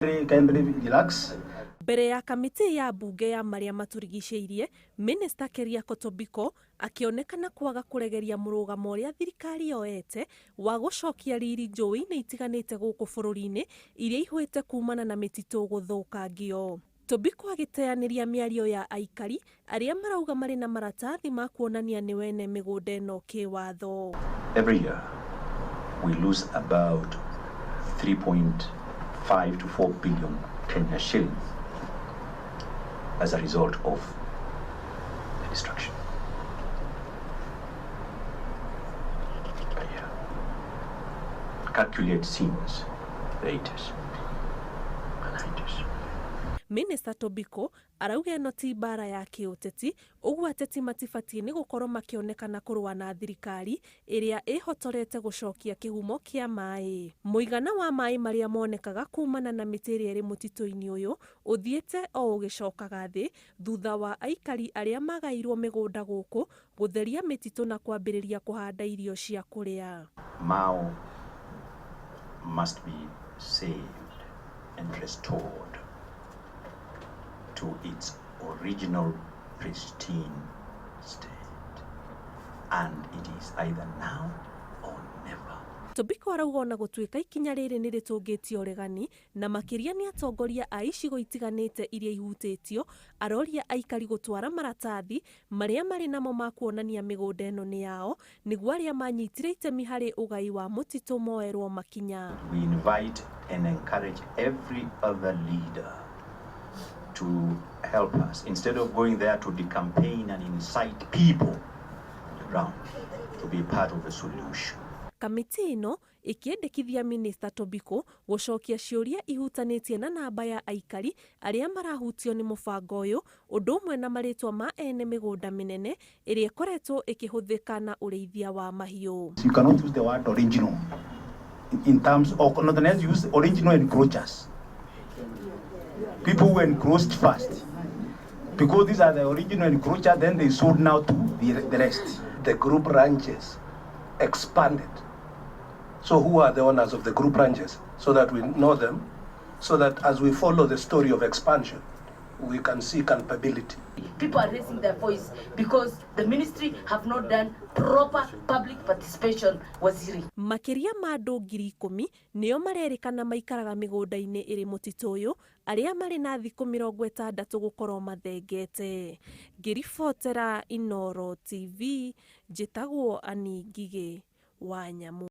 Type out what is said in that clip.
Kindly relax. Mbere ya kamĩtĩ ya mbunge ya marĩa matũrigicĩirie, Minista Keriako Tobiko akĩonekana kwaga kũregeria mũrũgamo ũrĩa thirikari yoete wa gũcokia riri njũĩ-inĩ itiganĩte gũkũ bũrũri-inĩ iria ihũĩte kumana na mĩtitũ gũthũkangio. Tobiko agĩteanĩria mĩario ya aikari arĩa marauga marĩ na maratathi ma kuonania nĩ wene mĩgũnda ĩno kĩwatho. Every year, we lose about 3.5 to 4 billion Kenya shillings as a result of the destruction. Per year. Calculate since the 80s and 90s. Minista Tobiko arauga ĩno ti mbara ya kĩũteti, ũguo ateti matibatiĩ nĩ gũkorwo makĩonekana kũrũa na thirikari ĩrĩa ĩhotorete gũcokia kĩhumo kĩa maĩ. Mũigana wa maĩ marĩa monekaga kumana na mĩtĩ ĩrĩa ĩrĩ mũtitũ-inĩ ũyũ ũthiĩte o ũgĩcokaga thĩ thutha wa aikari arĩa magaĩirwo mĩgũnda gũkũ gũtheria mĩtitũ na kwambĩrĩria kũhanda irio cia kũrĩa. Mau must be saved and restored to its original pristine state. And it is either now or never. Tobiko arauga ona gũtuĩka ikinya rĩrĩ nĩ rĩtũngĩtie ũregani na makĩria nĩ atongoria a icigo itiganĩte iria ihutĩtio, aroria aikari gũtwara maratathi marĩa marĩ namo ma kuonania mĩgũnda ĩno nĩ yao nĩguo arĩa manyitire itemi harĩ ũgai wa mũtitũ moerwo makinya. We invite and encourage every other leader to help us instead of going there to decampaign and incite people on the ground to be part of the solution. Kamĩtĩ ĩno ĩkĩendekithia Minista Tobiko gũcokia ciũria ihutanĩtie na namba ya aikari arĩa marahutio nĩ mũbango ũyũ, ũndũ ũmwe na marĩtwa ma ene mĩgũnda mĩnene ĩrĩa ĩkoretwo ĩkĩhũthĩka na ũrĩithia wa mahiũ. You cannot use the word original in terms of, not unless you use original encroachers. People who encroached first. Because these are the original encroachers, then they sold now to the rest. The group ranches expanded. So who are the owners of the group ranches? So that we know them, so that as we follow the story of expansion, we can see culpability. People are raising their voice because the ministry have not done proper public participation, Waziri. Makĩria ma andũ 10,000 nĩo marerĩkana maikaraga mĩgũnda-inĩ ĩrĩ mũtitũ ũyũ, arĩa marĩ na thikũ 60 gũkorwo mathengete. Ngĩribotera Inooro TV, njĩtagwo Annie Ngigĩ wa Nyamu.